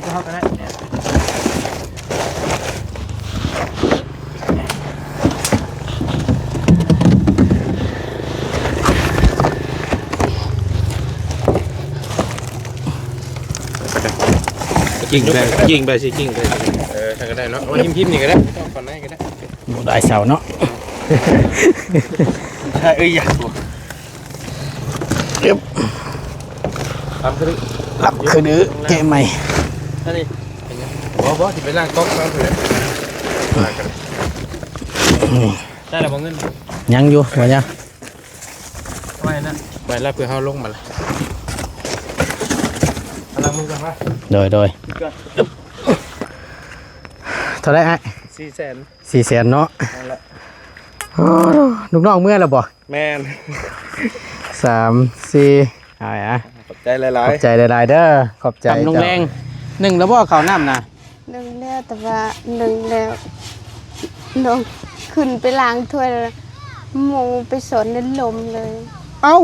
ເຮົາກໍໄດ້ ຍິງໄປ ຍິງໄປຊິ ຍິງໄປ ເອີ ທາງກໍໄດ້ເນາະ ເອົາ ຫິມໆ ນີ້ກໍໄດ້ ເຈົ້າ ຂອງໃນກໍໄດ້ ບໍ່ໄດ້ເຊົາເນາະ ເອີຍ ຢາກ ອຶບ ຮັບຄື ຮັບຄື ແກະໃໝ່ ອັນນີ້ ເປັນຫຍັງ ບໍ່ ບໍ່ ຊິໄປລ້າງກອກເຮົາເລີຍ ໄດ້ແລ້ວບໍ່ເງິນ ຍັງຢູ່ ບໍ່ຍັງ ໄວ້ນະ ໄວ້ລະ ເພື່ອເຮົາລົງມາລະ ເອົາລ້າງມືກ່ອນວ່າ ໂດຍ ໂດຍ ເທົ່າໃດອ້າຍ ສີ່ແສນ ສີ່ແສນເນາະ ນັ້ນແຫຼະ ໂອ້ ລູກນ້ອງເມືອແລ້ວບໍ່? ແມ່ນ ສາມ ສີ່ ເອົາ ຂອບໃຈຫຼາຍໆ ຂອບໃຈຫຼາຍໆເດີ ຂອບໃຈ ຕຳລົງແລງ ເຈົ້າ ໜຶ້ງແລ້ວບໍ່ເຂົ້ານ້ຳນະ? ໜຶ້ງແລ້ວ ແຕ່ວ່າໜຶ້ງແລ້ວ ນ້ອງຂຶ້ນໄປລ້າງຖ້ວຍແລ້ວ ໝູ່ໄປສອນໃນລົມເລີຍ ເອົ້າ.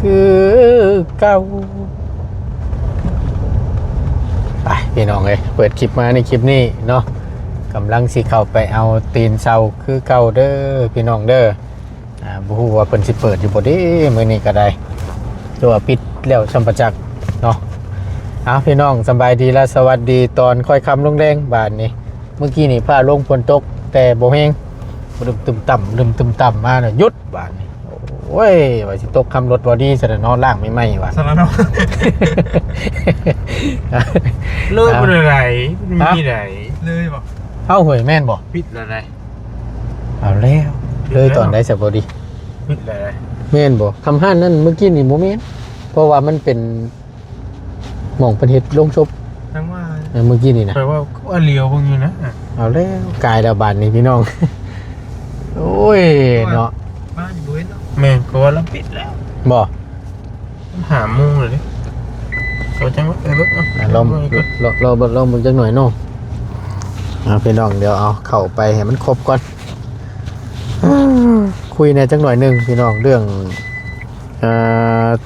ຄືເກົ່າ ໄປພີ່ນ້ອງເອີຍ ເປີດຄລິບມາໃນຄລິບນີ້ເນາະ ກຳລັງຊິເຂົ້າໄປເອົາຕີນເສົາຄືເກົ່າເດີພີ່ນ້ອງເດີ ອ່າ ບໍ່ຮູ້ວ່າເພິ່ນຊິເປີດຢູ່ບໍ່ເດ ມື້ນີ້ກໍໄດ້ ຫຼືວ່າປິດແລ້ວຊ່ຳປະຈັກເນາະ ເອົາ ພີ່ນ້ອງ ສະບາຍດີ ແລະ ສະຫວັດດີຕອນຄ່ອຍຄ່ຳລົງແລງ ບາດນີ້ ມື້ກີ້ນີ້ຟ້າລົງຝົນຕົກ ແຕ່ບໍ່ແຮງ ລຶມຕຶມຕ່ຳ ລຶມຕຶມຕ່ຳມາແລ້ວຢຸດ ບາດນີ້ ໂອ້ຍ ວ່າຊິຕົກຄຳລົດບໍ່ດີຊະເນາະ ລ້າງໃໝ່ໆວ່າ ສະລະເນາະ ເລີຍບໍ່ໄດ້ ມີໄດ ເລີຍບໍ່ ເອົ້າ ເຮີ້ຍ ແມ່ນບໍ່? ປິດແລ້ວໄດ ເອົາແລ້ວ ເລີຍຕອນໃດສະບໍ່ດີ ປິດແລ້ວໄດ ແມ່ນບໍ່? ຄຳຮ້ານນັ້ນມື້ກີ້ນີ້ບໍ່ແມ່ນ ເພາະວ່າມັນເປັນ ໝ່ອງເພິ່ນເຮັດໂລງສົບ ຈັ່ງວ່າ ເອີ ມື້ກີ້ນີ້ນະ ແປວ່າ ວ່າຫຼຽວເບິ່ງຢູ່ນະ ເອົາແລ້ວ ກາຍແລ້ວບາດນີ້ພີ່ນ້ອງ ໂອ້ຍເນາະ ມາຢູ່ເຫັນເນາະ ແມ່ນ ເພາະວ່າລາວປິດແລ້ວ ບໍ່ ຫ້າໂມງແລ້ວເດ້ ເຂົາຈັ່ງວ່າ ເອີ ເບິ່ງເນາະ ອ່າ ລອງ ລອງ ລອງເບິ່ງຈັກໜ່ອຍເນາະ ອ່າ ພີ່ນ້ອງ ດຽວເອົາເຂົ້າໄປໃຫ້ມັນຄົບກ່ອນ ຄຸຍແດ່ຈັກໜ່ອຍໜຶ່ງພີ່ນ້ອງ ເລື່ອງ ເອີ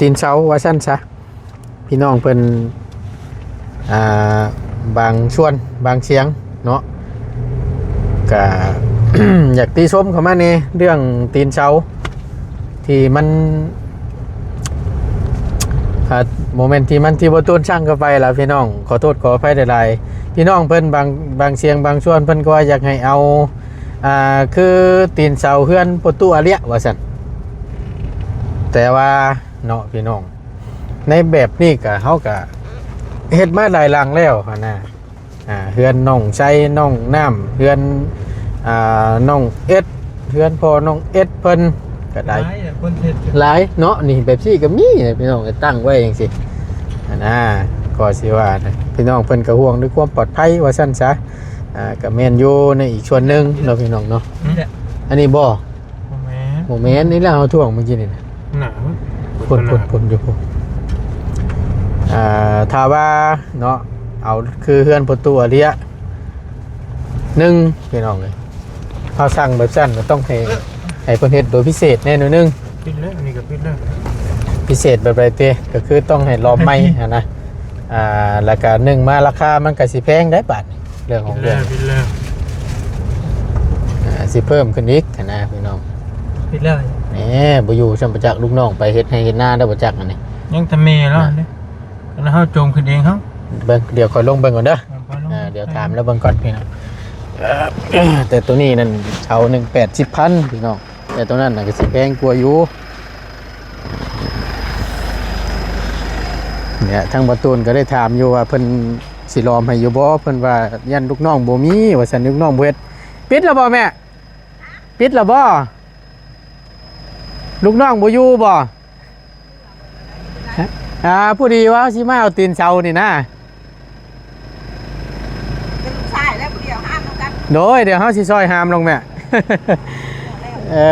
ຕີນເສົາວ່າຊັ້ນຊະ. ພີ່ນ້ອງເພິ່ນ ອ່າ ບາງສ່ວນບາງສຽງເນາະ ກະ ຢາກຕິຊົມເຂົ້າມາແດ່ ເລື່ອງຕີນເສົາທີ່ມັນ ອ່າ ບໍ່ແມ່ນທີ່ມັນ ທີ່ບໍ່ຕູນສັ່ງເຂົ້າໄປລະ ພີ່ນ້ອງ ຂໍໂທດຂໍອະໄພຫຼາຍໆ ພີ່ນ້ອງເພິ່ນບາງ ບາງສຽງບາງສ່ວນເພິ່ນກໍວ່າຢາກໃຫ້ເອົາ ອ່າ ຄືຕີນເສົາເຮືອນພໍ່ຕູ້ອາເລຍວ່າຊັ້ນ ແຕ່ວ່າເນາະ ພີ່ນ້ອງ ໃນແບບນີ້ກະ ເຮົາກະເຮັດມາຫຼາຍຫຼັງແລ້ວຫັ້ນນະ ອ່າ ເຮືອນນ້ອງໄຊ ນ້ອງນ້ຳ ເຮືອນ ອ່າ ນ້ອງເອັດ ເຮືອນພໍ່ນ້ອງເອັດເພິ່ນກະໄດ້ ຫຼາຍແຫຼະ ຄົນເຮັດ ຫຼາຍເນາະ ນີ້ແບບຊີ້ກະມີ ພີ່ນ້ອງ ຕັ້ງໄວ້ຈັ່ງຊີ້ຫັ້ນນະ ກໍຊິວ່າ ພີ່ນ້ອງເພິ່ນກະຫ່ວງເລື່ອງຄວາມປອດໄພວ່າຊັ້ນຊະ ອ່າ ກະແມ່ນຢູ່ໃນອີກສ່ວນໜຶ່ງເນາະ ພີ່ນ້ອງເນາະ ນີ້ແຫຼະ ອັນນີ້ບໍ່? ບໍ່ແມ່ນ ບໍ່ແມ່ນ ນີ້ແຫຼະເຮົາຖ້ວງມື້ກີ້ນີ້ນະ ໜາວ ພຸ້ນ ພຸ້ນ ພຸ້ນຢູ່ພຸ້ນ ອ່າ ຖ້າວ່າເນາະ ເອົາຄືເຮືອນພໍ່ຕູ້ອາເລຍ ໜຶ່ງ ພີ່ນ້ອງເອີຍ ເຮົາສັ່ງແບບຊັ້ນກໍຕ້ອງໃຫ້ ໃຫ້ເພິ່ນເຮັດໂດຍພິເສດແດ່ໜ້ອຍໜຶ່ງ ປິດແລ້ວ ອັນນີ້ກໍປິດແລ້ວ ພິເສດແບບໃດຕິ ກໍຄືຕ້ອງໃຫ້ລ້ອມໃໝ່ຫັ້ນນະ ອ່າ ແລ້ວກໍໜຶ່ງມາລາຄາມັນກໍຊິແພງໄດ໋ບາດນີ້ ເລື່ອງຂອງເລື່ອງ ອ່າ ຊິເພີ່ມຂຶ້ນອີກຫັ້ນນະພີ່ນ້ອງ ປິດແລ້ວ ແໝ່ ບໍ່ຢູ່ຊ້ຳ ບໍ່ຈັກລູກນ້ອງໄປເຮັດໄຮ່ເຮັດນາແລ້ວ ບໍ່ຈັກອັນນີ້ ຍັງແຕ່ແມ່ລາວເດ້ ຄັນເຮົາໂຈມຂຶ້ນເອງເຮົາ ເບິ່ງ ດຽວຂ້ອຍລົງເບິ່ງກ່ອນເດີ ອ່າ ດຽວຖາມລາວເບິ່ງກ່ອນພີ່ນ້ອງ ແຕ່ໂຕນີ້ນັ້ນເສົາໜຶ່ງແປດສິບພັນພີ່ນ້ອງ ແຕ່ໂຕນັ້ນນະກໍຊິແພງກວ່າຢູ່ ນີ້ທາງບ່າວຕູນກໍໄດ້ຖາມຢູ່ວ່າເພິ່ນຊິລ້ອມໃຫ້ຢູ່ບໍ່ ເພິ່ນວ່າຢ້ານລູກນ້ອງບໍ່ມີວ່າຊັ້ນ ລູກນ້ອງບໍ່ເຮັດ ປິດແລ້ວບໍ່ແມ່? ປິດແລ້ວບໍ່? ລູກນ້ອງບໍ່ຢູ່ບໍ່? ອ່າ ພໍດີວ່າຊິມາເອົາຕີນເສົານີ້ນະ ເປັນລູກຊາຍແລ້ວຜູ້ດຽວຫາມນຳກັນ ໂດຍ ດຽວເຮົາຊິຊ່ອຍຫາມລົງແມ່ ເອີ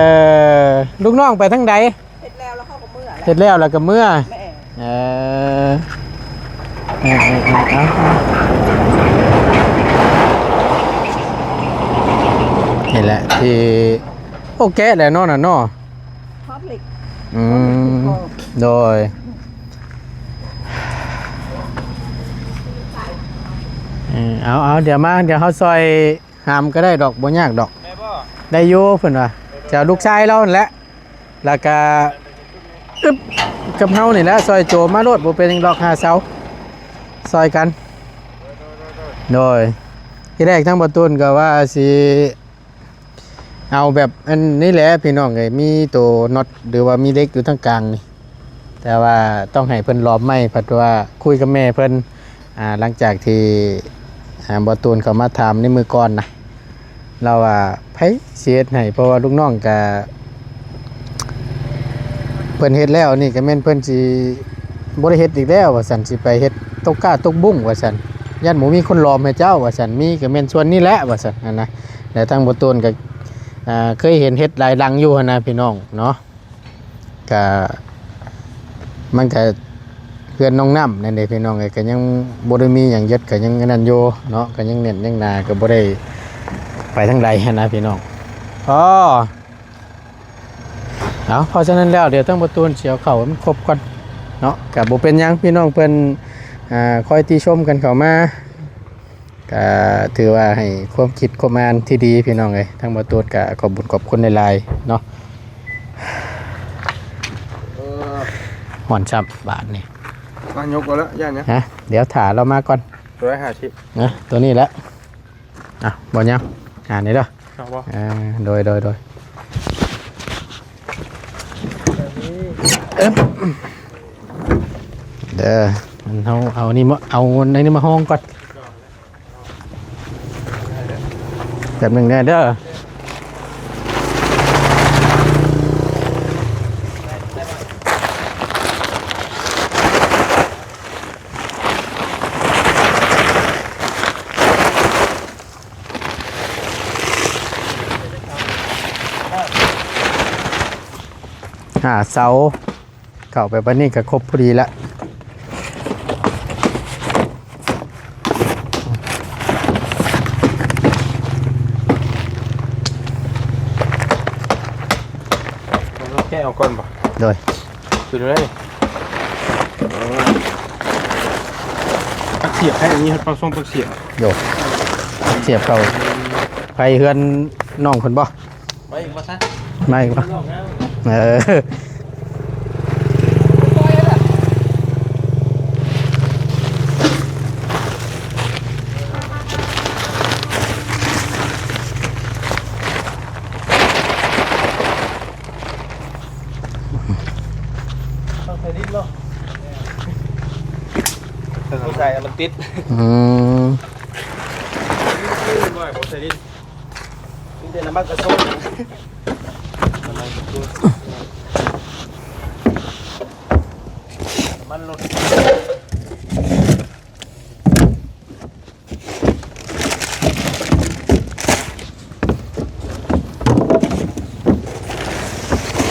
ລູກນ້ອງໄປທາງໃດ? ເຮັດແລ້ວ ແລ້ວເຂົາ ເຮັດແລ້ວແລ້ວກໍເມືອ. ແມ່ນ. ເອີ ເອີ ເອີ ເອີ ເອົາ ນີ້ແຫຼະທີ່ ໂອ້ ແກະແລ້ວເນາະ ນັ້ນເນາະ. ພອມເຫຼັກ. ອືມ ໂດຍ. ເອີ ເອົາ ເອົາ ດຽວມາ ດຽວເຮົາຊ່ອຍຫາມກໍໄດ້ດອກ ບໍ່ຍາກດອກ. ໄດ້ບໍ່? ໄດ້ຢູ່ ເພິ່ນວ່າ ຈະລູກຊາຍລາວຫັ້ນແຫຼະ ແລ້ວກະ ອຶບ ກັບເຮົານີ້ແຫຼະ ຊ່ອຍໂຈມາໂລດ ບໍ່ເປັນຫຍັງດອກ ຫາເສົາຊ່ອຍກັນ. ໂດຍ ທີແລກທາງບໍ່ຕູນກໍວ່າຊິ ເອົາແບບອັນນີ້ແຫຼະພີ່ນ້ອງເອີຍ ມີໂຕນັອດ ຫຼືວ່າມີເຫຼັກຢູ່ທາງກາງນີ້ ແຕ່ວ່າຕ້ອງໃຫ້ເພິ່ນຫຼອມໃໝ່ ເພາະວ່າຄຸຍກັບແມ່ເພິ່ນ ອ່າ ຫຼັງຈາກທີ່ ອ່າ ບໍ່ຕູນເຂົ້າມາຖາມໃນມື້ກ່ອນນະ ລາວວ່າໃຜຊິເຮັດໃຫ້ ເພາະວ່າລູກນ້ອງກະ ເພິ່ນເຮັດແລ້ວນີ້ກະແມ່ນເພິ່ນຊິບໍ່ໄດ້ເຮັດອີກແລ້ວວ່າຊັ້ນ ຊິໄປເຮັດຕົກກ້າຕົກບຸ້ງວ່າຊັ້ນ ຢ້ານບໍ່ມີຄົນຫຼອມໃຫ້ເຈົ້າວ່າຊັ້ນ ມີກະແມ່ນສ່ວນນີ້ແຫຼະວ່າຊັ້ນຫັ້ນນະ. ແລະທາງບໍ່ຕູນກະ ອ່າ ເຄີຍເຫັນເຮັດຫຼາຍຫຼັງຢູ່ຫັ້ນນະພີ່ນ້ອງເນາະ ກະ ມັນກະເຮືອນນ້ອງນ້ຳນັ້ນເດ້ພີ່ນ້ອງເອີຍ ກະຍັງບໍ່ໄດ້ມີຫຍັງເຮັດ ກະຍັງອັນນັ້ນຢູ່ເນາະ ກະຍັງແໜ້ນຍັງໜາ ກະບໍ່ໄດ້ໄປທາງໃດຫັ້ນນະພີ່ນ້ອງ. ອໍ ເອົາ ເພາະສະນັ້ນແລ້ວ ດຽວທາງປະຕູນຊິເອົາເຂົ້າໃຫ້ມັນຄົບກ່ອນເນາະ ກະບໍ່ເປັນຫຍັງ ພີ່ນ້ອງເພິ່ນ ອ່າ ຄອຍຕິຊົມກັນເຂົ້າມາ ກະຖືວ່າໃຫ້ຄວາມຄິດຄວາມອ່ານທີ່ດີພີ່ນ້ອງເອີຍ ທາງປະຕູນກະຂອບບຸນຂອບຄຸນຫຼາຍໆເນາະ. ເອີ ຮ້ອນຊ້ຳບາດນີ້ ມາຍົກເອົາລະ ຢ້ານຫຍັງ ຮະ ດຽວຖ້າລາວມາກ່ອນ ໂຕໃດຫ້າສິບ ນະ ໂຕນີ້ແຫຼະ. ອ່ະ ບໍ່ຫຍັງ ອ່າ ນີ້ເດີ ເອົາບໍ່ ເອີ ໂດຍ ໂດຍ ໂດຍ ເອີ ເດີ ອັນເຮົາເອົານີ້ມາ ເອົາອັນນີ້ມາຮອງກ່ອນ ແປັບໜຶ່ງແດ່ເດີ. ຫ້າເສົາ ເຂົ້າໄປປານນີ້ກໍຄົບພໍດີລະ. ເຮົາແກະເອົາກ່ອນບໍ່? ໂດຍ ຄືໄດ້ ຕັກສຽບໃຫ້ ມີຮອດປາກຊ່ອງປັກສຽບ ໂດຍ ສຽບເຂົ້າໄປເຮືອນນ້ອງເພິ່ນບໍ່? ໄປອີກບໍ່ຊະ? ມາອີກບໍ່? ເອີ ຕ້ອງໃສ່ດິນເນາະ ບໍ່ໃສ່ມັນຕິດ ອືມ ບໍ່ໃສ່ດິນ. ມີແຕ່ນ້ຳມັນກະໂຊນ ນ້ຳມັນກະໂຊນ ນ້ຳມັນລົດ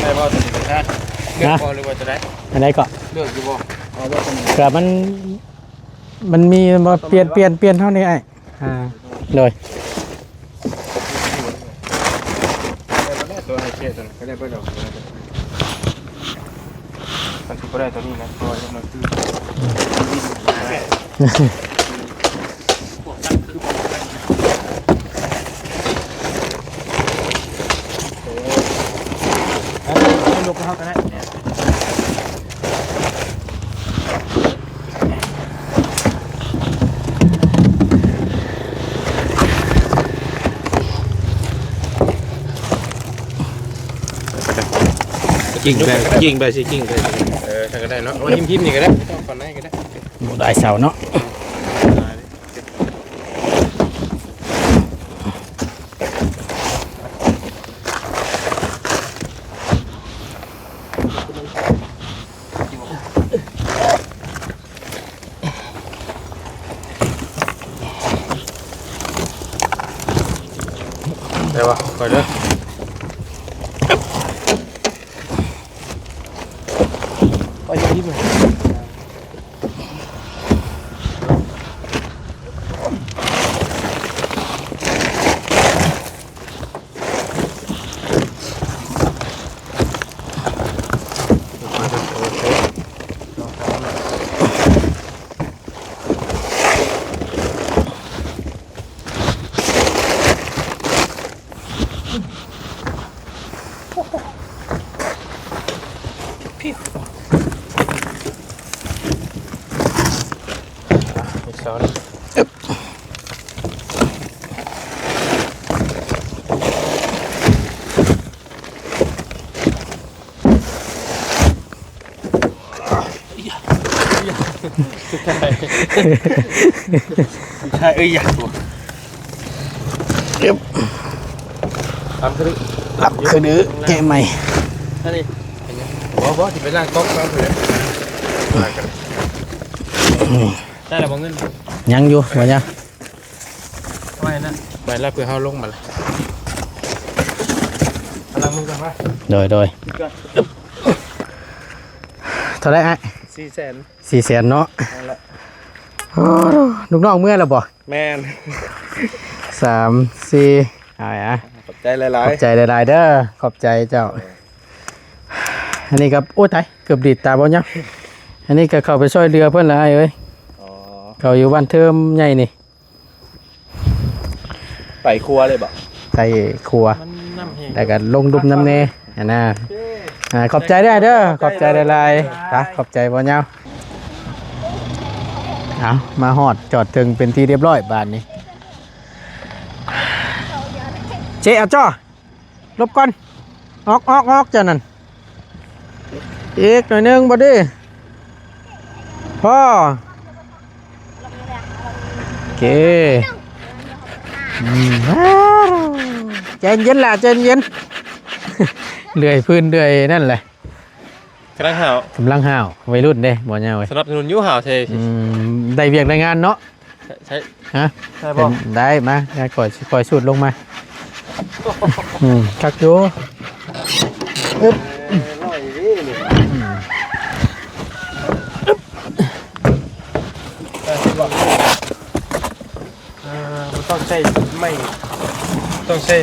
ໄດ້ບໍ່ຕົວນີ້ນະ? ເລືອກບໍ່ ຫຼືວ່າຕົວໃດ? ອັນໃດເກາະ? ເລືອກຢູ່ບໍ່? ເອົາບໍ່ຕົວນີ້ ກະມັນ ມັນມີບໍ່? ປ່ຽນ ປ່ຽນ ປ່ຽນເທົ່ານີ້ອ້າຍ. ອ່າ ໂດຍ ໄດ້ໝົດແລ້ວ ຕົວໄອເຄຕົວນັ້ນກໍໄດ້ເບິດດອກ ມັນຊິບໍ່ໄດ້ຕົວນີ້ນະ ເພາະວ່າມັນຄື ເອີ ເອົາ ເອົາ ຍົກເຮົາກໍໄດ້. ກິ້ງໄປ ກິ້ງໄປຊິ ກິ້ງໄປ ເອີ ທາງກໍໄດ້ເນາະ ເອົາໄວ້ຮິມໆນີ້ກໍໄດ້ ບໍ່ຕ້ອງປານໃດກໍໄດ້ ບໍ່ໄດ້ເສົາເນາະ. ໄດ້ບໍ່? ຄ່ອຍເດີ. ນີ້ແມ່ນ ສຸດທ້າຍ ສຸດທ້າຍ ເອີຍ ຢາກບໍ່ ເອີບ ຕາມຄື ຫຼັບຄືດື້ ແກະໃໝ່ ອັນນີ້ ເຫັນຫຍັງ? ບໍ່ ບໍ່ ຊິໄປລ້າງກອກມາພຸ້ນແຫຼະ ໄດ້ແລ້ວບໍ່ເງິນ? ຍັງຢູ່ ບໍ່ຍັງ ໄວ້ນະ ໄວ້ລະ ເພື່ອເຮົາລົງມາລະ ເອົາລ້າງມືກ່ອນ ມາ ໂດຍ ໂດຍ ເທົ່າໃດອ້າຍ? ສີ່ແສນ ສີ່ແສນເນາະ ນັ້ນແຫຼະ ໂອ້ ລູກນ້ອງເມືອແລ້ວບໍ່? ແມ່ນ ສາມ ສີ່ ເອົາ ຂອບໃຈຫຼາຍໆ ຂອບໃຈຫຼາຍໆເດີ ຂອບໃຈເຈົ້າ ເອີ ອັນນີ້ກໍ ໂອ້ ຕາຍ ເກືອບດີດຕາບໍ່ຍັງ ອັນນີ້ກໍເຂົ້າໄປຊ່ອຍເຫຼືອເພິ່ນລະອ້າຍເອີຍ ອໍ ເຂົາຢູ່ບ້ານເທີມໃຫຍ່ນີ້ ໄຕ່ຄົວເລີຍບໍ່? ໄຕ່ຄົວ ມັນນ້ຳແຫ້ງ ແລ້ວກໍລົງດຸ່ມນຳແດ່ຫັ້ນນະ ໂອເຄ ອ່າ ຂອບໃຈເດີ ຂອບໃຈຫຼາຍໆ ຂອບໃຈຫຼາຍໆ ໄປ ຂອບໃຈບໍ່ຍາວ ເອົາ ມາຮອດຈອດເຖິງເປັນທີ່ຮຽບຮ້ອຍບາດນີ້ ເຈ ເອົາຈໍ ຫຼົບກ່ອນ ອອກ ອອກ ອອກ ເຈົ້ານັ້ນ ອີກໜ້ອຍໜຶ່ງ ບໍ່ດີ ພໍ ໂອເຄ ອືມ ໃຈເຢັນຫຼ້າ ໃຈເຢັນ ເລື່ອຍພື້ນ ເລື່ອຍນັ້ນແຫຼະ ກຳລັງຫ້າວ ກຳລັງຫ້າວ ໄວລຸ້ນເດ້ ບໍ່ຍາວເວີຍ ສະໜັບສະໜູນຢູ່ ຫ້າວເຊ ອືມ ໄດ້ວຽກໄດ້ງານເນາະ ໃຊ້ ຮະ ໃຊ້ບໍ່ ໄດ້ ມາ ຂ້ອຍຊິຄ່ອຍສູດລົງມາ ອືມ ຄັກຢູ່ ອຶບ ອືມ ອາ ບໍ່ຕ້ອງໃຊ້ໄມ້ ຕ້ອງໃຊ້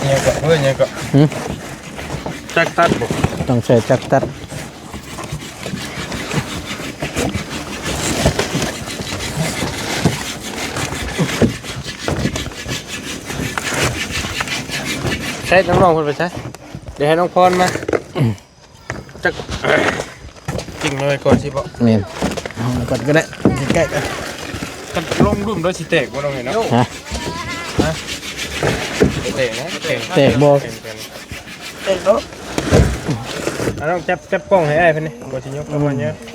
ຫຍັງກໍ ເອີ້ນຫຍັງກໍ ຫື ຈັກຕັດບໍ່ ຕ້ອງໃຊ້ຈັກຕັດ ໃຊ້ນ້ອງໆເພິ່ນໄປໃສ ດຽວໃຫ້ນ້ອງພອນມາ ຈັກ ຈິງມາໄວ້ກ່ອນຊິບໍ? ແມ່ນ ເອົາໄວ້ກ່ອນກໍໄດ້ ໃກ້ໆກັນ ຄັນລົງລຸ່ມແລ້ວຊິແຕກບໍ່ນ້ອງເອີຍເນາະ? ຮະ? ຮະ? ແຕກນະ ແຕກ ແຕກບໍ່? ແຕກ ແຕກເນາະ ອ່ະ ນ້ອງຈັບ ຈັບກ້ອງໃຫ້ອ້າຍເພິ່ນນີ້ ບໍ່ຊິຍົກລົງມາເຍອະ ອືມ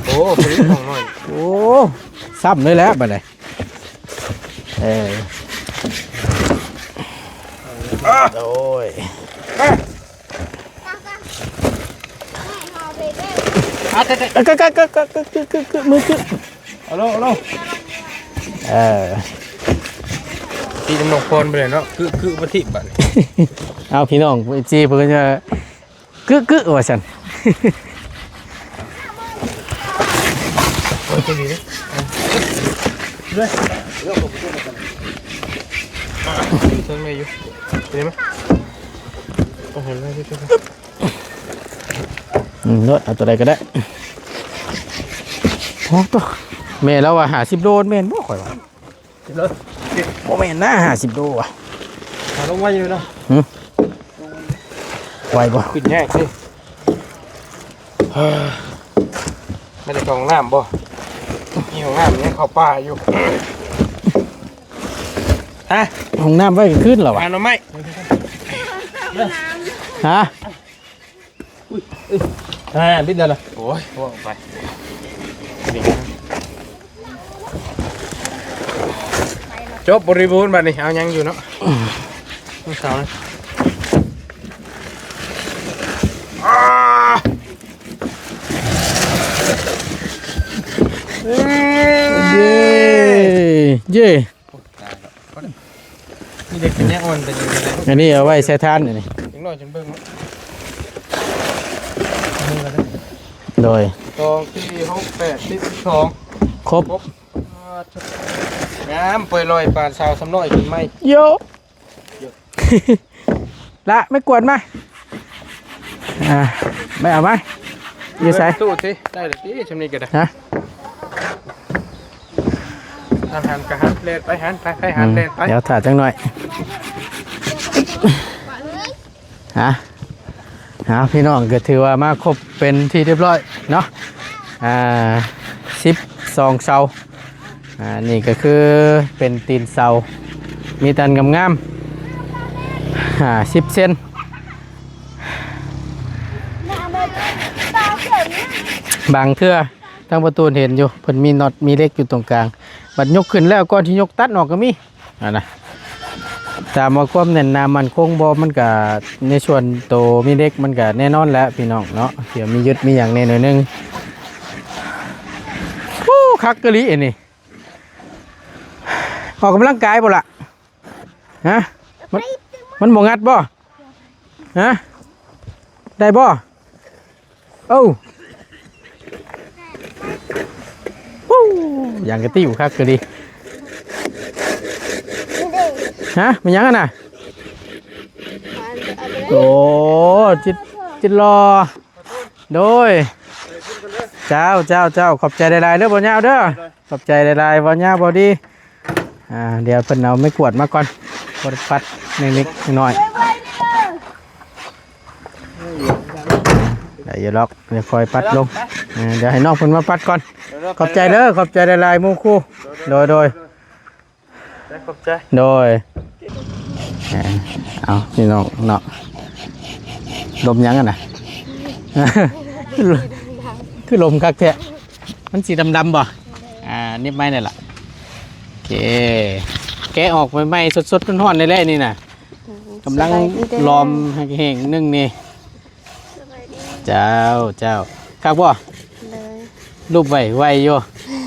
ໂອ້ ພໍດີກ້ອງນ້ອຍ ໂອ້ ຊ້ຳເລີຍແຫຼະບາດນີ້ ເອີ ໂອ້ຍ ອາ ກະ ກະ ກະ ກະ ກະ ກຶ ກຶ ກຶ ກຶ ມື ກຶ ເອົາໂລ ເອົາໂລ ເອີ ຕີນ້ອງພອນໄປເລີຍເນາະ ກຶ ກຶ ບໍ່ຖິ້ມບາດນີ້ ເອົາ ພີ່ນ້ອງ ເອັຟຊີ ເພິ່ນຈະ ກຶກໆ ວ່າຊັ້ນ ໂອ້ຍ ໂຊກດີເດ້ ເດີ ເທິງໄດ້ຢູ່ ເຫັນໄໝ? ຕ້ອງເຫັນໄດ້ ອືມ ໂລດ ເອົາຕົວໃດກໍໄດ້ ໂອ້ ໂຕ ແມ່ລາວວ່າ ຫ້າສິບໂລ ແມ່ນບໍ່? ຂ້ອຍວ່າ ສິບໂລ ບໍ່ແມ່ນນະ ຫ້າສິບໂລວ່ະ ຫາລົງໄວຢູ່ເນາະ ຫື ໄວບໍ່? ຂຶ້ນຍາກເດ້ ມາຈາກຫ້ອງນ້ຳບໍ່? ມີຫ້ອງນ້ຳຍັງເຂົ້າປ່າຢູ່ ຮະ ຫ້ອງນ້ຳໄວ້ກາງຄືນເຫລອວະ? ຫາໜໍ່ໄມ້ ຮະ? ອ່າ ບິດແລ້ວນະ ໂອ້ຍ ເວົ້າໄປ ຈົບບໍລິບູນບາດນີ້ ເອົາຫຍັງຢູ່ເນາະ ມື້ເຊົ້ານະ ເຢ້ ເຢ້. ໂອ້ ຕາຍແລ້ວ ນີ້ເດັກປັນຍາອ່ອນເປັນຈັ່ງໃດ? ອັນນີ້ເອົາໄວ້ໃສ່ຖ່ານ ອັນນີ້ ເດັກນ້ອຍຈົນເບິ່ງເນາະ ອືມ ໂດຍ ສອງ ສີ່ ຫົກ ແປດ ສິບ ສິບສອງ ຄົບ ຄົບ ງາມ ເປີດລອຍປານຊາວຊຳນ້ອຍຂຶ້ນໃໝ່ ໂຢ ລະ ໄມ້ກວາດມາ ອ່າ ໄປເອົາມາ ຢູ່ໃສ? ຕູ້ຕິ ໄດ້ແລ້ວຕິ ຊ່ຳນີ້ກໍໄດ້ ຮະ? ອາຫານກະຫັນແລ່ນໄປຫັນ ໄປ ໄປຫັນແລ່ນໄປ ດຽວຖ້າຈັກໜ້ອຍ ຮະ ເອົາ ພີ່ນ້ອງ ກໍຖືວ່າມາຄົບເປັນທີ່ຮຽບຮ້ອຍເນາະ ອ່າ ສິບສອງເສົາ ອ່າ ນີ້ກໍຄືເປັນຕີນເສົາ ມີແຕ່ງາມໆ ຫ້າສິບເຊັນ ບາງເທື່ອ ທາງປະຕູນເຫັນຢູ່ ເພິ່ນມີນັອດມີເຫຼັກຢູ່ຕົງກາງ ບັດຍົກຂຶ້ນແລ້ວ ກ່ອນທີ່ຍົກຕັດອອກກໍມີ ຫັ້ນນະ ຖາມວ່າຄວາມແໜ້ນໜາໝັ້ນຄົງບໍ່ ມັນກະໃນສ່ວນໂຕມີເຫຼັກ ມັນກະແນ່ນອນແຫຼະພີ່ນ້ອງເນາະ ທີ່ມີຍຶດມີຫຍັງແດ່ໜ້ອຍໜຶ່ງ. ໂອ້ ຄັກອີ່ຫຼີອັນນີ້ ອອກກຳລັງກາຍບໍ່ລະ? ຮະ ມັນ ມັນບໍ່ງັດບໍ່? ຮະ ໄດ້ບໍ່? ໂອ້ ໂອ້ ຢາງກະຕິວຄັກກະດີ ຮະ ແມ່ນຫຍັງຫັ້ນນະ? ໂອ້ ຈິດ ຈິດຫຼໍ່ ໂດຍ ເຈົ້າ ເຈົ້າ ເຈົ້າ ຂອບໃຈຫຼາຍໆເດີ ບໍ່ຍາວເດີ ຂອບໃຈຫຼາຍໆ ບໍ່ຍາວ ບໍ່ດີ. ອ່າ ດຽວເພິ່ນເອົາໄມ້ກວາດມາກ່ອນ ກວາດປັດເລັກໆນ້ອຍໆ ໄດ້ຢູ່ດອກ ດຽວຄ່ອຍປັດລົງ ເອີ ດຽວໃຫ້ນ້ອງເພິ່ນມາປັດກ່ອນ ຂອບໃຈເດີ ຂອບໃຈຫຼາຍໆ ໝູ່ຄູ່ ໂດຍ ໂດຍ ຂອບໃຈ ໂດຍ ເອີ ເອົາ ພີ່ນ້ອງເນາະ ລົມຫຍັງຫັ້ນນະ ຄືລົມຄັກແທ້ ມັນສີດຳໆບໍ່? ອ່າ ໜິບໄມ້ນີ້ລະ ໂອເຄ ແກະອອກໃໝ່ໆ ສົດໆ ຮ້ອນໆ ເລີຍແຫຼະນີ້ນະ ອືມ ກຳລັງ ສະບາຍດີເດີ ລອມແຫ້ງໆ ໜຶ່ງນີ້ ສະບາຍດີ ເຈົ້າ ເຈົ້າ ຄັກບໍ່? ໂດຍ ຮູບໄວ ໄວຢູ່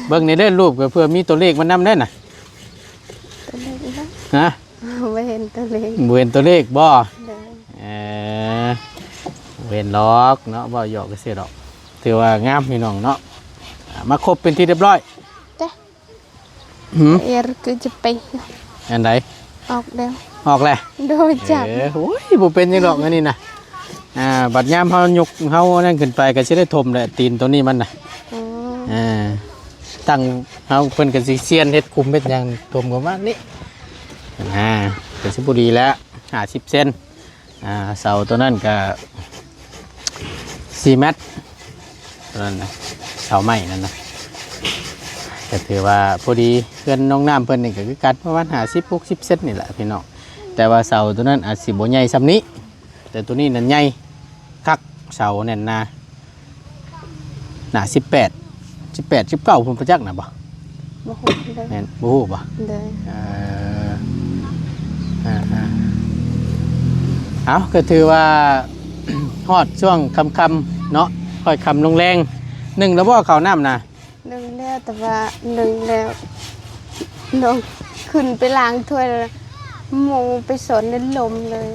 ເບິ່ງແດ່ເດີ ຮູບກໍເພື່ອມີຕົວເລກມານຳເດີນະ ຕົວເລກອີຫຍັງ? ຮະ? ບໍ່ເຫັນຕົວເລກ ບໍ່ເຫັນຕົວເລກບໍ່? ໂດຍ ເອີ ບໍ່ເຫັນດອກເນາະ ເວົ້າຫຍອກຊື່ໆດອກ ຖືວ່າງາມພີ່ນ້ອງເນາະ ອ່າ ມາຄົບເປັນທີ່ຮຽບຮ້ອຍ ເອີ ຄືຈະໄປ ອັນໃດ? ອອກແລ້ວ ອອກແລ້ວ ໂດຍ ຈັບ ເອີ ໂອ້ຍ ບໍ່ເປັນຫຍັງດອກອັນນີ້ນະ ອ່າ ບັດຍາມເຮົາຍົກ ເຮົານັ້ນຂຶ້ນໄປ ກໍຊິໄດ້ຖົມແຫຼະ ຕີນໂຕນີ້ມັນນະ ໂອ້ ເອີ ຕັ້ງ ເຮົາ ເພິ່ນກໍຊິຊຽນເຮັດຂຸມເຮັດຫຍັງຖົມປະມານນີ້ ອ່າ ກໍຊິພໍດີແລ້ວ ຫ້າສິບເຊັນ ອ່າ ເສົາໂຕນັ້ນກະສີ່ແມັດ ໂຕນັ້ນນະ ເສົາໄມ້ນັ້ນນະ ກະຖືວ່າພໍດີ ເຮືອນນ້ອງນ້ຳເພິ່ນນີ້ກະຄືກັນ ປະມານຫ້າສິບຫົກສິບເຊັນນີ້ແຫຼະພີ່ນ້ອງ ແຕ່ວ່າເສົາໂຕນັ້ນອາດຊິບໍ່ໃຫຍ່ຊ່ຳນີ້ ແຕ່ໂຕນີ້ນັ້ນໃຫຍ່ຄັກ ເສົາແໜ້ນໜາ ໜ້າສິບແປດ ສິບແປດ ສິບເກົ້າພຸ້ນ ບໍ່ຈັກນະບໍ່? ບໍ່ຮູ້ເດີ ແມ່ນ ບໍ່ຮູ້ບໍ່? ໂດຍ ເອີ ອ່າໆ ເອົ້າ ກໍຖືວ່າ ຮອດຊ່ວງຄ່ຳໆເນາະ ຄ່ອຍຄ່ຳລົງແລງ ໜຶ້ງແລ້ວບໍ່ເຂົ້ານ້ຳນະ? ໜຶ້ງແລ້ວ ແຕ່ວ່າໜຶ້ງແລ້ວ ນ້ອງຂຶ້ນໄປລ້າງຖ້ວຍ ແລ້ວໝູໄປສອນໃນລົມເລີຍ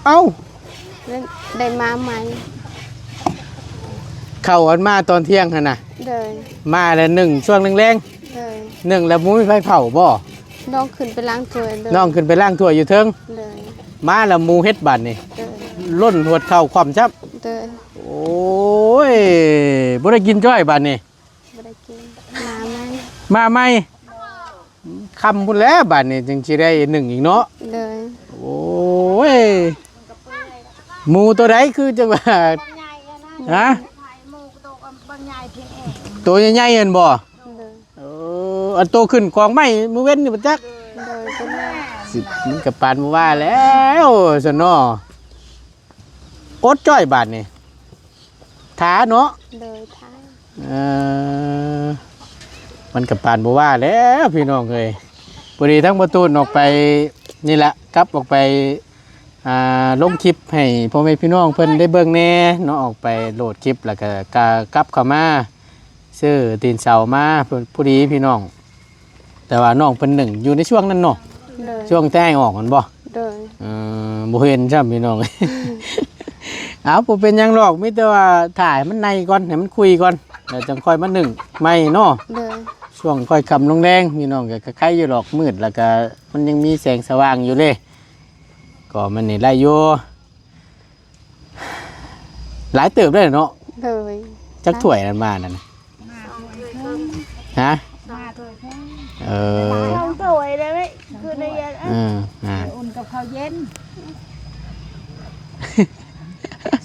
ເອົ້າ ແລ້ວໄດ້ມາໃໝ່ ເຂົ້າອັນມາຕອນທ່ຽງຫັ້ນນະ ໂດຍ ມາແລ້ວໜຶ້ງຊ່ວງແລງໆ ໂດຍ ໜຶ້ງແລ້ວບໍ່ມີໄຟເຜົາບໍ່? ນ້ອງຂຶ້ນໄປລ້າງຖ້ວຍ ໂດຍ ນ້ອງຂຶ້ນໄປລ້າງຖ້ວຍຢູ່ເທິງ ໂດຍ ມາແລ້ວໝູເຮັດບາດນີ້ ໂດຍ ຫຼົ່ນຫວດເຂົ້າຄວ່ຳຊ້ຳ ໂດຍ ໂອ້ຍ ບໍ່ໄດ້ກິນຈ້ອຍບາດນີ້ ບໍ່ໄດ້ກິນ ມາໃໝ່ ມາໃໝ່ ຄ່ຳພຸ້ນແຫຼະບາດນີ້ ຈຶ່ງຊິໄດ້ໜຶ້ງອີກເນາະ ໂດຍ ໂອ້ຍ ໝູໂຕໃດຄືຈັ່ງວ່າ ຮະ ໂຕໃຫຍ່ໆຫັ້ນບໍ່? ໂດຍ ເອີ ອັນໂຕຂຶ້ນກອງໄມ້ມື້ເວັນນີ້ບໍ່ຈັກ ໂດຍ ໂຕນັ້ນ ຊິ ມັນກໍປານບໍ່ວ່າແລ້ວຊັ້ນເນາະ ອົດຈ້ອຍບາດນີ້ ຖ້າເນາະ ໂດຍ ຖ້າ ເອີ ມັນກໍປານບໍ່ວ່າແລ້ວພີ່ນ້ອງເອີຍ ພໍດີທັງປະຕູນອອກໄປນີ້ແຫຼະ ກັບອອກໄປ ອ່າ ລົງຄລິບໃຫ້ພໍ່ແມ່ພີ່ນ້ອງເພິ່ນໄດ້ເບິ່ງແດ່ເນາະ ອອກໄປໂຫຼດຄລິບ ແລ້ວກໍ ກໍກັບເຂົ້າມາ ຊື້ຕີນເສົາມາ ພໍ ພໍດີພີ່ນ້ອງ ແຕ່ວ່ານ້ອງເພິ່ນໜຶ້ງຢູ່ໃນຊ່ວງນັ້ນເນາະ ໂດຍ ຊ່ວງແຕ່ອອກຫັ້ນບໍ່? ໂດຍ ເອີ ບໍ່ເຫັນຊ້ຳພີ່ນ້ອງ ອືມ ເອົາ ບໍ່ເປັນຫຍັງດອກ ມີແຕ່ວ່າຖ້າໃຫ້ມັນໃນກ່ອນ ໃຫ້ມັນຄຸຍກ່ອນ ແລ້ວຈັ່ງຄ່ອຍມາໜຶ້ງໃໝ່ເນາະ. ໂດຍ. ຊ່ວງຄ່ອຍຄ່ຳລົງແລງ ພີ່ນ້ອງກໍໄຄຢູ່ດອກ ມືດ ແລ້ວກໍມັນຍັງມີແສງສະຫວ່າງຢູ່ເດ້. ກໍມັນນີ້ໄດ້ຢູ່ ຫຼາຍເຕີບເດ້ເນາະ. ໂດຍ. ຈັກຖ້ວຍນັ້ນມານັ້ນ? ຮະ? ເອີ ສອງຖ້ວຍໄດ້ໄໝ? ຄືໃນເຮືອນ ເອີ ອ່າ ອຸ່ນກັບເຂົ້າເຢັນ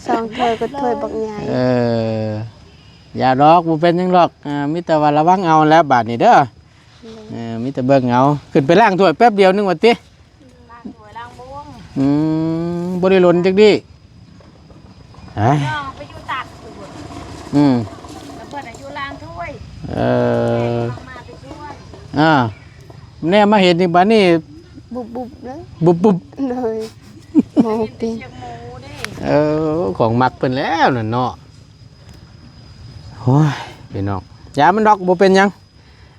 ສອງຖ້ວຍກໍຖ້ວຍບັກໃຫຍ່. ເອີ ຢ່າດອກ ບໍ່ເປັນຫຍັງດອກ. ອ່າ ມີແຕ່ວ່າລະວັງເອົາແຫຼະບາດນີ້ເດີ. ໂດຍ. ເອີ ມີແຕ່ເບິ່ງເອົາ ຂຶ້ນໄປລ້າງຖ້ວຍແປັບດຽວໜຶ່ງວ່າຕິ. ລ້າງຖ້ວຍລ້າງບ່ວງ. ອືມ ບໍ່ໄດ້ລົນຈັກດີ້. ຮະ? ນ້ອງໄປຢູ່ຕັດຢູ່ພຸ້ນ. ອືມ ແລ້ວເພິ່ນນະຢູ່ລ້າງຖ້ວຍ. ເອີ ແມ່ກໍມາໄປຊ່ວຍ. ອ່າ ແນມມາເຫັນນີ້ບາດນີ້ ບຸບໆເລີຍ ບຸບໆ. ໂດຍ. ໝູ ໄດ້ຍິນແຕ່ສຽງໝູເດ້. ເອີ ຂອງມັກເພິ່ນແລ້ວນັ້ນເນາະ. ໂອ້ຍ ພີ່ນ້ອງ ຢ່າມັນດອກ ບໍ່ເປັນຫຍັງ.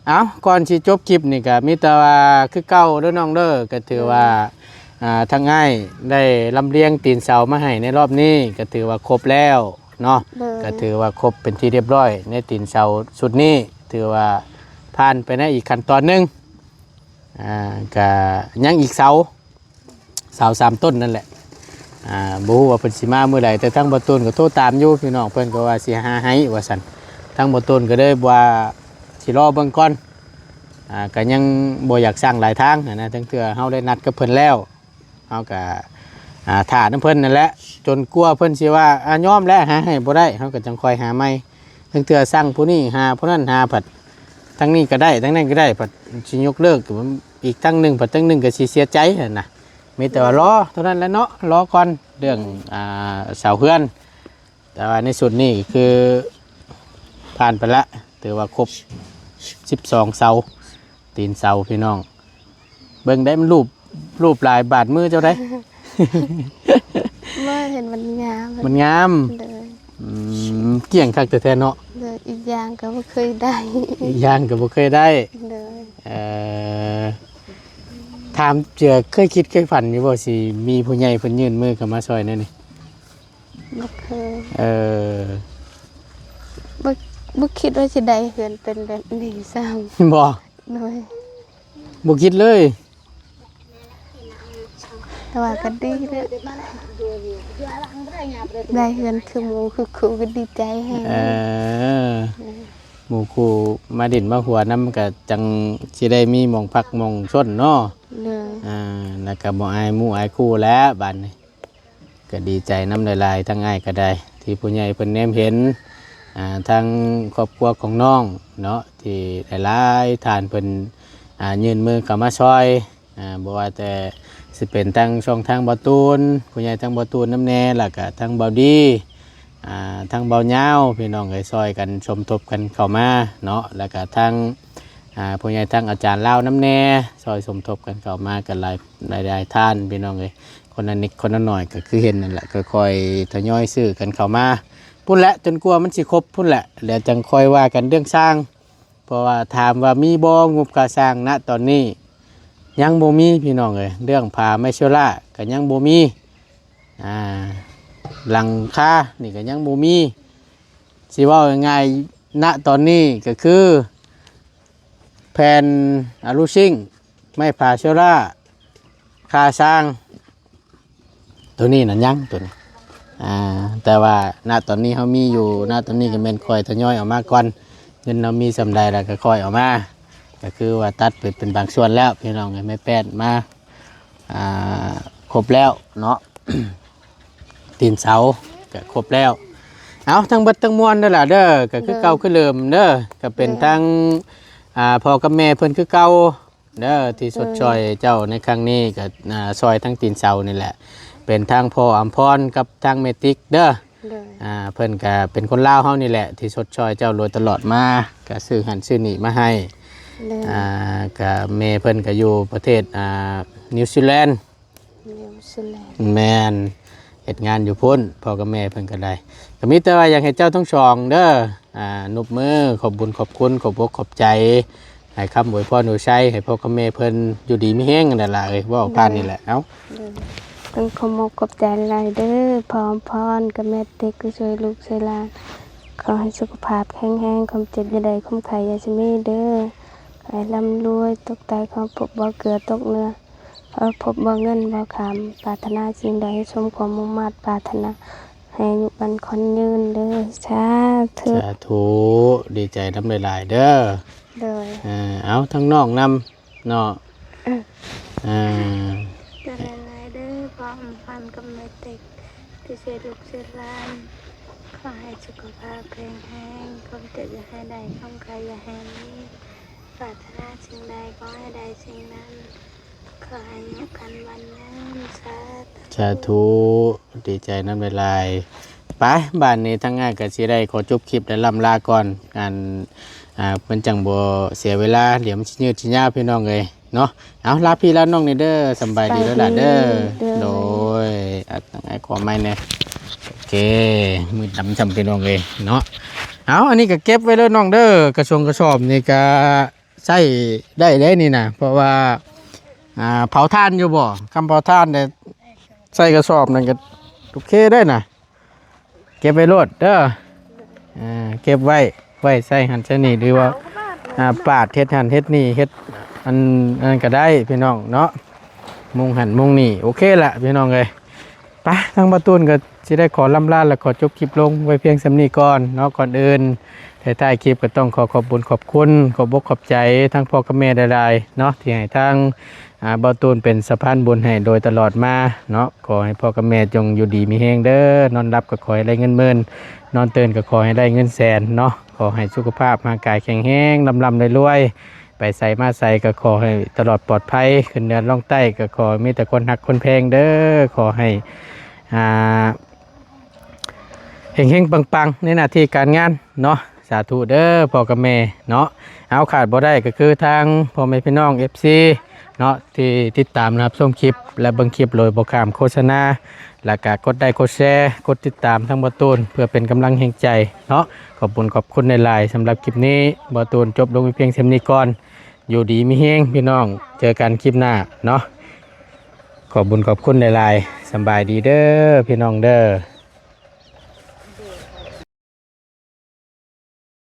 ເອົາ ກ່ອນຊິຈົບຄລິບນີ້ກໍມີແຕ່ວ່າຄືເກົ່າເດີນ້ອງເດີ ກໍຖືວ່າ ໂດຍ ອ່າ ທາງອ້າຍໄດ້ລຳລຽງຕີນເສົາມາໃຫ້ໃນລອບນີ້ ກໍຖືວ່າຄົບແລ້ວເນາະ. ໂດຍ. ກໍຖືວ່າຄົບເປັນທີ່ຮຽບຮ້ອຍໃນຕີນເສົາຊຸດນີ້ ຖືວ່າຜ່ານໄປໃນອີກຂັ້ນຕອນໜຶ່ງ. ອ່າ ກໍຍັງອີກເສົາ ເສົາສາມຕົ້ນນັ້ນແຫຼະ. ອ່າ ບໍ່ຮູ້ວ່າເພິ່ນຊິມາມື້ໃດ ແຕ່ທາງບໍ່ຕູນກໍໂທຕາມຢູ່ພີ່ນ້ອງ ເພິ່ນກໍວ່າຊິຫາໃຫ້ວ່າຊັ້ນ. ທາງບໍ່ຕູນກໍເລີຍວ່າຊິລໍເບິ່ງກ່ອນ. ອ່າ ກໍຍັງບໍ່ຢາກສ້າງຫຼາຍທາງຫັ້ນນະ ທັງເທື່ອເຮົາໄດ້ນັດກັບເພິ່ນແລ້ວ ເຮົາກໍ ອ່າ ຖ້ານຳເພິ່ນນັ້ນແຫຼະ ຈົນກວ່າເພິ່ນຊິວ່າ ອ່າ ຍອມແລ້ວ ຫາໃຫ້ບໍ່ໄດ້ ເຮົາກໍຈັ່ງຄ່ອຍຫາໃໝ່. ລາງເທື່ອສັ່ງຜູ້ນີ້ຫາຜູ້ນັ້ນຫາ ພັດທາງນີ້ກໍໄດ້ ທາງນັ້ນກໍໄດ້ ພັດຊິຍົກເລີກ ອີກທາງໜຶ່ງ ພັດທາງໜຶ່ງກໍຊິເສຍໃຈຫັ້ນນະ. ມີແຕ່ວ່າລໍເທົ່ານັ້ນແຫຼະເນາະ ລໍກ່ອນເລື່ອງ ອ່າ ເສົາເຮືອນ. ແຕ່ວ່າໃນຊຸດນີ້ຄືຜ່ານໄປລະ ຖືວ່າຄົບສິບສອງເສົາ ຕີນເສົາພີ່ນ້ອງ. ເບິ່ງໄດ້ ມັນລູບ ລູບຫຼາຍບາດມືເຈົ້າໄດ໋. ບໍ່ ເຫັນມັນງາມ ມັນງາມ. ໂດຍ. ອືມ ກ້ຽງຄັກແທ້ໆເນາະ. ໂດຍ. ອີກຢ່າງກໍບໍ່ເຄີຍໄດ້ ອີກຢ່າງກໍບໍ່ເຄີຍໄດ້. ໂດຍ. ເອີ ຖາມເທື່ອ ເຄີຍຄິດເຄີຍຝັນຢູ່ບໍ່ ຊິມີຜູ້ໃຫຍ່ເພິ່ນຍື່ນມືເຂົ້າມາຊ່ອຍແນວນີ້? ບໍ່ເຄີຍ. ເອີ ບໍ່ ບໍ່ຄິດວ່າຊິໄດ້ເຮືອນເປັນແບບນີ້ຊ້ຳ. ບໍ່? ໂດຍ. ບໍ່ຄິດເລີຍ. ແຕ່ວ່າກໍດີແລ້ວ ໄດ້ເຮືອນຄືໝູ່ຄືຄູ່ກໍດີໃຈແຮງ. ເອີ ເອີ ໝູ່ຄູ່ມາດິນມາຫົວນຳ ກໍຈັ່ງຊິໄດ້ມີໝ່ອງພັກໝ່ອງຊົນເນາະ. ໂດຍ. ອ່າ ແລ້ວກໍບໍ່ອາຍໝູ່ອາຍຄູ່ແລ້ວບາດນີ້. ກໍດີໃຈນຳຫຼາຍໆ ທາງອ້າຍກໍໄດ້ ທີ່ຜູ້ໃຫຍ່ເພິ່ນແນມເຫັນ ອ່າ ທາງຄອບຄົວຂອງນ້ອງເນາະ ທີ່ຫຼາຍໆທ່ານເພິ່ນ ອ່າ ຍື່ນມືເຂົ້າມາຊ່ອຍ ອ່າ ບໍ່ວ່າແຕ່ຊິເປັນທາງຊ່ອງທາງບ່າວຕູນ ຜູ້ໃຫຍ່ທາງບ່າວຕູນນຳແດ່ ແລ້ວກະທາງບ່າວດີ ອ່າ ທາງບ່າວຍາວ ພີ່ນ້ອງເອີຍ ຊ່ອຍກັນສົມທົບກັນເຂົ້າມາເນາະ ແລ້ວກະທາງ ອ່າ ຜູ້ໃຫຍ່ທາງອາຈານລາວນຳແດ່ ຊ່ອຍສົມທົບກັນເຂົ້າມາກັນຫຼາຍ ຫຼາຍໆທ່ານ ພີ່ນ້ອງເອີຍ. ຄົນລະນິດຄົນລະໜ້ອຍກໍຄືເຫັນນັ້ນແຫຼະ ຄ່ອຍໆທະຍອຍຊື້ກັນເຂົ້າມາພຸ້ນແຫຼະ ຈົນກວ່າມັນຊິຄົບພຸ້ນແຫຼະ ແລ້ວຈັ່ງຄ່ອຍວ່າກັນເລື່ອງສ້າງ. ເພາະວ່າຖາມວ່າມີບໍ່ງົບຄ່າສ້າງນະຕອນນີ້ ຍັງບໍ່ມີພີ່ນ້ອງເອີຍ. ເລື່ອງຝາໄມ້ໂຊລາກໍຍັງບໍ່ມີ ອ່າ ຫຼັງຄານີ້ກໍຍັງບໍ່ມີ. ຊິເວົ້າງ່າຍໆ ນະຕອນນີ້ກໍຄື ແຜ່ນອາລູຊິງ ໄມ້ຝາໂຊລາ ຄ່າສ້າງ ໂຕນີ້ນະຍັງ ໂຕນີ້ ອ່າ ແຕ່ວ່ານະຕອນນີ້ເຮົາມີຢູ່ ນະຕອນນີ້ກໍແມ່ນຄ່ອຍທະຍອຍອອກມາກ່ອນ ເງິນເຮົາມີສ່ຳໃດແລ້ວກໍຄ່ອຍເອົາມາ ກໍຄືວ່າຕັດໄປເປັນບາງສ່ວນແລ້ວ ພີ່ນ້ອງເອີຍ. ໄມ້ແປ້ນມາ ອ່າ ຄົບແລ້ວເນາະ ຕີນເສົາກໍຄົບແລ້ວ. ເອົາ ທັງເບິດທັງມວນເດີຫຼະເດີ ກໍຄືເກົ່າຄືເດີມເດີ ກໍເປັນທັງ ອ່າ ພໍ່ກັບແມ່ເພິ່ນຄືເກົ່າເດີ ທີ່ຊົດຊ່ອຍເຈົ້າໃນຄັ້ງນີ້ ກໍ ອ່າ ຊ່ອຍທັງຕີນເສົານີ້ແຫຼະ ເປັນທັງພໍ່ອຳພອນກັບທັງແມ່ຕິກເດີ. ໂດຍ. ອ່າ ເພິ່ນກໍເປັນຄົນລາວເຮົານີ້ແຫຼະ ທີ່ຊົດຊ່ອຍເຈົ້າໂດຍຕະຫຼອດມາ ກໍຊື້ຫັ້ນຊື້ນີ້ມາໃຫ້. ໂດຍ. ອ່າ ກໍແມ່ເພິ່ນກໍຢູ່ປະເທດ ອ່າ ນິວຊີແລນ. ນິວຊີແລນ. ແມ່ນ ເຮັດງານຢູ່ພຸ້ນ ພໍ່ກັບແມ່ເພິ່ນກໍໄດ້. ກໍມີແຕ່ວ່າຢາກໃຫ້ເຈົ້າທັງສອງເດີ ອ່າ ນົບມືຂອບບຸນຂອບຄຸນ ຂອບອົກຂອບໃຈ ໃຫ້ຄຳອວຍພອນອວຍໄຊໃຫ້ພໍ່ກັບແມ່ເພິ່ນຢູ່ດີມີແຮງນັ້ນແຫຼະເອີຍ ເວົ້າຜ່ານນີ້ແຫຼະ. ເອົ້າ ໂດຍ ຕ້ອງຂອບອົກຂອບໃຈຫຼາຍເດີ. ພໍ່ອຳພອນກັບແມ່ເຕັກ ກໍຊ່ວຍລູກຊ່ວຍຫຼານ ຂໍໃຫ້ສຸຂະພາບແຂງແຮງ ຄວາມເຈັບຢ່າໄດ້ ຄວາມໄຂ້ຢ່າຊິມີເດີ ຂໍໃຫ້ລ່ຳລວຍ ຕົກຕາຍຂໍພົບບໍ່ເກືອຕົກເໜືອ ຂໍພົບບໍ່ເງິນບໍ່ຄຳ ປາດຖະໜາສິ່ງໃດ ສົມຄວາມມຸ່ງມາດປາດຖະໜາ ໃຫ້ອາຍຸໝັ້ນຂວັນຍືນເດີ ສາທຸ ສາທຸ ດີໃຈນຳຫຼາຍໆເດີ ໂດຍ ເອີ ເອົາ ທາງນ້ອງນຳ ເນາະ ເອີ ອ່າ ກໍຫຼາຍໆເດີ ພໍ່ອຳພອນກັບແມ່ເຕັກ ທີ່ຊ່ວຍລູກຊ່ວຍຫຼານ ຂໍໃຫ້ສຸຂະພາບແຂງແຮງ ຄວາມເຈັບຢ່າໃຫ້ໄດ້ ຄວາມໄຂ້ຢ່າໃຫ້ມີ ປາດຖະໜາສິ່ງໃດ ຂໍໃຫ້ໄດ້ສິ່ງນັ້ນ ຂໍໃຫ້ອາຍຸໝັ້ນຂວັນຍືນ ສາທຸ ສາທຸ ດີໃຈນຳຫຼາຍໆ ໄປ ບາດນີ້ທາງອ້າຍກໍຊິໄດ້ຂໍຈົບຄລິບ ແລະ ລ່ຳລາກ່ອນ ອັນ ອ່າ ມັນຈັ່ງບໍ່ເສຍເວລາ ດຽວມັນຊິຍືດຊິຍາວ ພີ່ນ້ອງເອີຍເນາະ ເອົາ ລາພີ່ລານ້ອງແດ່ເດີ ສຳບາຍດີເດີຫຼາເດີ ສະບາຍດີເດີ ໂດຍ ອ່າ ທາງອ້າຍຂໍໄມ້ແດ່ ໂອເຄ ມືດດຳຊ້ຳ ພີ່ນ້ອງເອີຍເນາະ ເອົາ ອັນນີ້ກໍເກັບໄວ້ເດີນ້ອງເດີ ກະຊົງກະສອບນີ້ກະໃຊ້ໄດ້ເດ້ນີ້ນະ ເພາະວ່າ ອ່າ ເຜົາຖ່ານຢູ່ບໍ່ ຄຳເຜົາຖ່ານແດ່ ໃສ່ກະສອບນັ້ນກໍໂອເຄໄດ້ນະ ເກັບໄວ້ໂລດເດີ ເກັບໄວ້ ໄວ້ໃສ່ຫັ້ນໃສ່ນີ້ ຫຼືວ່າ ອ່າ ປາດເຮັດຫັ້ນເຮັດນີ້ ເຮັດອັນ ອັນນັ້ນກໍໄດ້ພີ່ນ້ອງເນາະ ມຸງຫັ້ນມຸງນີ້ ໂອເຄລະພີ່ນ້ອງເອີຍ ໄປ ທາງບ່າວຕູນກໍຊິໄດ້ຂໍລ່ຳລາ ແລະ ຂໍຈົບຄລິບລົງໄວ້ພຽງສ່ຳນີ້ກ່ອນເນາະ ກ່ອນອື່ນ ທ້າຍໆຄລິບກໍຕ້ອງຂໍຂອບບຸນຂອບຄຸນ ຂອບອົກຂອບໃຈທາງພໍ່ກັບແມ່ຫຼາຍໆເນາະ ທີ່ໃຫ້ທາງ ອ່າ ບ່າວຕູນເປັນສະພານບຸນໃຫ້ໂດຍຕະຫຼອດມາເນາະ ຂໍໃຫ້ພໍ່ກັບແມ່ຈົ່ງຢູ່ດີມີແຮງເດີ ນອນຫຼັບກໍຂໍໃຫ້ໄດ້ເງິນໝື່ນ ນອນຕື່ນກໍຂໍໃຫ້ໄດ້ເງິນແສນເນາະ ຂໍໃຫ້ສຸຂະພາບຮ່າງກາຍແຂງແຮງ ລ່ຳໆລວຍໆ ໄປໃສມາໃສກໍຂໍໃຫ້ຕະຫຼອດປອດໄພ ຂຶ້ນເໜືອລ່ອງໃຕ້ກໍຂໍມີແຕ່ຄົນຮັກຄົນແພງເດີ ຂໍໃຫ້ ອ່າ ເຮັງໆປັງໆໃນໜ້າທີ່ການງານເນາະ ສາທຸເດີພໍ່ກັບແມ່ເນາະ ເອົາ ຂາດບໍ່ໄດ້ກໍຄືທາງພໍ່ແມ່ພີ່ນ້ອງເອັຟຊີເນາະ ທີ່ຕິດຕາມຮັບຊົມຄລິບ ແລະ ເບິ່ງຄລິບໂດຍບໍ່ຂ້າມໂຄສະນາ ແລ້ວກະກົດໄລ້ກົດແຊ ກົດຕິດຕາມທາງບ່າວຕູນ ເພື່ອເປັນກຳລັງແຮງໃຈເນາະ ຂອບບຸນຂອບຄຸນຫຼາຍໆ ສຳລັບຄລິບນີ້ ບ່າວຕູນຈົບລົງໄວ້ພຽງສ່ຳນີ້ກ່ອນ ຢູ່ດີມີແຮງພີ່ນ້ອງ ເຈີກັນຄລິບໜ້າເນາະ ຂອບບຸນຂອບຄຸນຫຼາຍໆ ສຳບາຍດີເດີພີ່ນ້ອງເດີ.